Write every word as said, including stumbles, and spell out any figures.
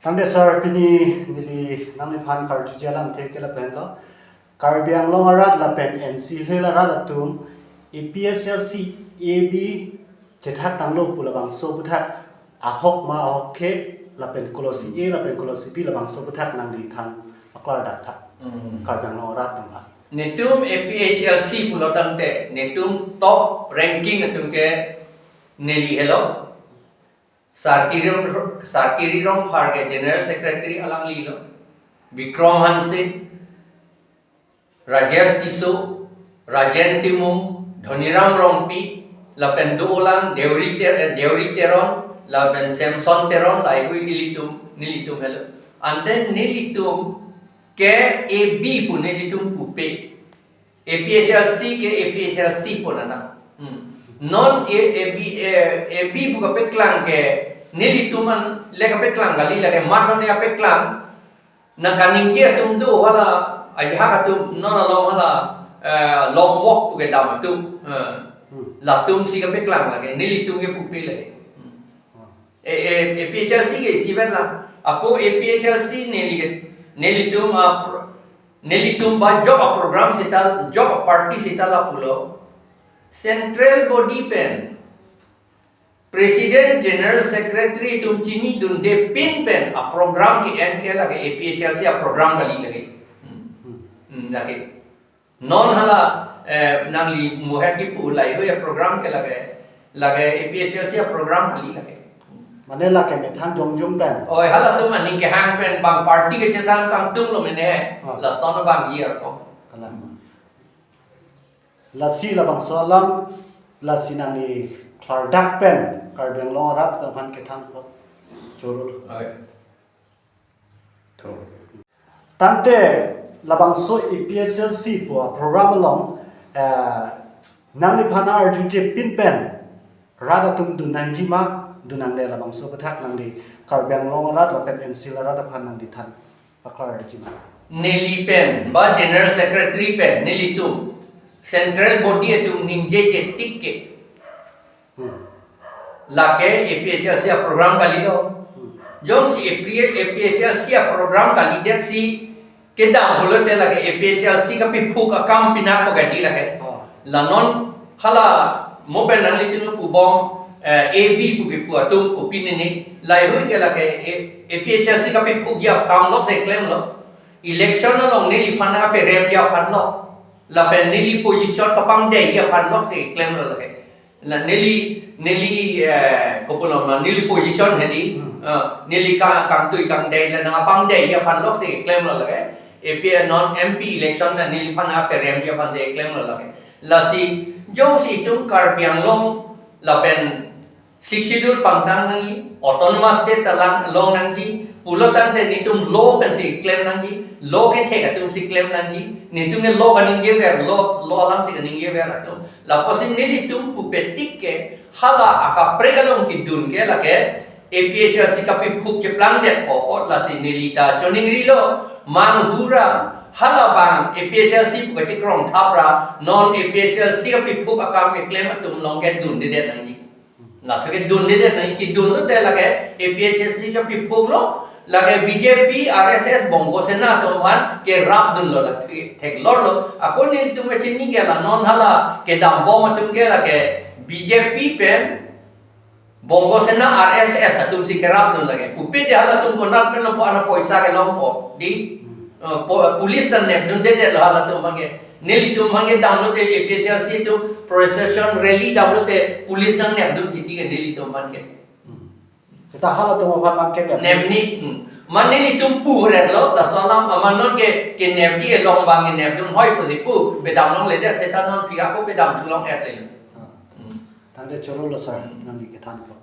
Tangte sir, pini neli nangliphan karjuji alamthe ke lapenlo. Karbi Anglong arat lapen N C Hills arat atum A P H L C, A B chethak tanglo pu labangso aputhak ahok ma ahok khe lapen kolosi A lapen kolosi B labangso aputhak nanglithan paklardak tha. Hmm. Karbi Anglong arat atum aphan. Netum A P H L C pulo tangte, netum top ranking atum ke neli helo. Sarkiri Rong-, Sarkiri Rongphar ke General Secretary alanglilo. Bikram Hanse, Rajesh Tisso, Rajen Timung, Dhoniram Rongpi, lapen dolang Deuri Ter-, eh, Deuri Teron, lapen Samson Teron, laheihui ilitum, nelitum helo. Ante nelitum ke A B pu nelitum pupe. A P H L C ke A P H L C pu nana. Hmm. Non A, A B, eh, A B pu kapeklang ke nelitum an le kapeklang kali, lake mat lone kapeklang. Na kaningje atum do hala, ajahak atum non along hala, eh, long walk pu kedam atum. Eh, Hmm. Latum si kapeklang lake, nelitum ke pupe lake. Hmm. Hmm. Eh, eh, A P H L C ke isivet lang. Ako A P H L C neli ke, nelitum a pro-, nelitum ba jok a program seta, jok a party seta lapulo. Central body pen President, General Secretary atum chinidunde pin pen a program ke-en ke lake A P H L C a program kali lake. Hmm. Hmm, lake. Non hala, eh, nangli muhet kipu laheihui a program ke lake, lake A P H L C a program kali lake. Mane lake methang jongjung pen. Oi, halatum aning kehang pen bang party kechethang tangtunglo mene. Ah. Lason abang year ko. Hala. Lasi labangso alam, lasi nangli klardak pen Karbi Anglong arat atum aphan kethan po. Choro. Oi. Tangte labangso A P H L C pu a program along, eh, nangliphan arjuje pin pen rat atum dun nangji ma, dun nangne, labangso aputhak nangli Karbi Anglong arat lapen N C Hills arat aphan nanglithan paklarji ma. Neli pen, ba General Secretary pen, nelitum Central body atum ningjeje tik ke. Hmm. Lake A P H L C a program kalilo. Hmm. Jongsi A P, A P H L C a program kalidet si kedam pulote lake A P H L C kapiphuk akam pinak ko gadi lake. Oh. La non hala mo pen nanglitum pubom, eh, A B pu kipu atum pu pinini. Laheihui ke lake A-, A P H L C kapiphukji akam lok si klemlo. Election along neliphan aperemji aphan lok. Lapen neli position kapangdetji aphan lok si klemlo lake. La neli, neli, eh, kopuloma, neli position hedi, Hmm. eh, neli ka-, kangtui kangdei la nangpangdetji aphan lok si klemlo lake. A P non M P election la neliphan aperemji aphan si klemlo lake. Lasi, jongsi itum Karbi Anglong lapen Sixth Schedule pangtang nangji, Autonomous State ta lang long nangji, pulo tangte netum law pen si klem nangji, law kethek atum si klem nangji, netum ke law kaningjever, law, law alam si kaningjever atum. Lapusi nelitum pupe tik ke, hala akaprek along kedun ke lake, A P H L C kapiphuk cheplangdet apot lasi neli ta choningrilo, manghura, hala bang A P H L C pu kachekrong thapra, non A P H L C kapiphuk akam keklem atum along ke dundedet nangji. Latum ke dundedet nangji, kedunlote lake A P H L C kapiphuklo, lake B J P, R S S, Bongo Sena atum aphan kerapdunlo, lake theklorlo. Ako nelitum kachini ke la non hala kedambom atum ke lake B J P pen Bongo Sena, R S S atum si kerapdun lake. Pupe de halatum konat pen lo pu ana poisa kelongpo. Di, Hmm. eh, po-, police ta nepdundedetlo halatum aphan ke. Nelitum aphan ke damlote A P H L C atum procession rally damlote police nang nepdun titi ke nelitum aphan ke. Hmm. Seta halatum aphan abang ke nep. Nepni, hmm. Mane nelitum puretlo, laso alam aman non ke, kenepji along abang ke nepdun hoi pusi pu, pedam longledet seta non phi ako pedam thu long-et le. Ah. Hmm. Tangte chorolo sir, Hmm. nangli kethan po.